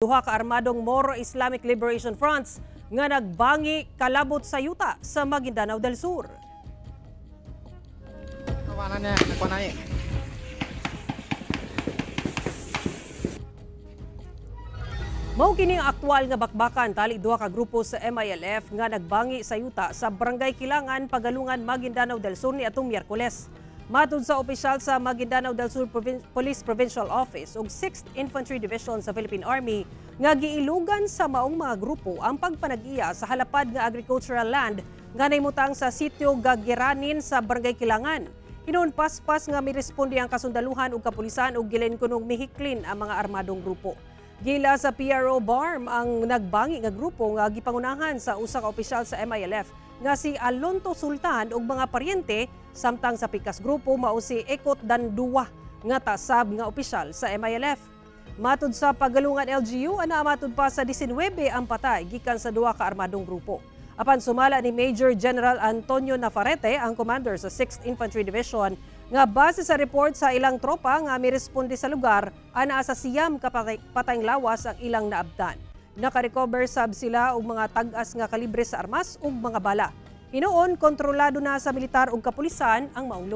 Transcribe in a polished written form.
Duha ka armadong Moro Islamic Liberation Fronts nga nagbangi kalabot sa yuta sa Maguindanao del Sur. Mao kini ang aktual nga bakbakan tali duha ka grupo sa MILF nga nagbangi sa yuta sa Barangay Kilangan, Pagalungan, Maguindanao del Sur ni atong Miyerkules. Matud sa opisyal sa Maguindanao del Sur Police Provincial Office ug 6th Infantry Division sa Philippine Army nga giilugan sa maong mga grupo ang pagpanag-iya sa halapad nga agricultural land nga nahimutang sa sitio Gagiranin sa Barangay Kilangan. Hinuon paspas nga miresponde ang kasundaluhan ug kapulisan ug gilin kunong mihiklin ang mga armadong grupo. Gila sa PRO BARM ang nagbangi nga grupo nga gipangunahan sa usa ka opisyal sa MILF nga si Alonto Sultan ug mga paryente, samtang sa pikas grupo mao si Ekot Dandua nga tasab nga opisyal sa MILF. Matud sa Pagalungan LGU, ana matud pa sa 19 ang patay gikan sa duha ka armadong grupo. Apan sumala ni Major General Antonio Nafarrete, ang commander sa 6th Infantry Division, nga base sa report sa ilang tropa nga miresponde sa lugar, anaa sa 9 ka patayng lawas ang ilang naabtan. Nakarecover sab sila og mga tag-as nga kalibre sa armas ug mga bala. Hinuon kontrolado na sa militar ug kapulisan ang maong lugar.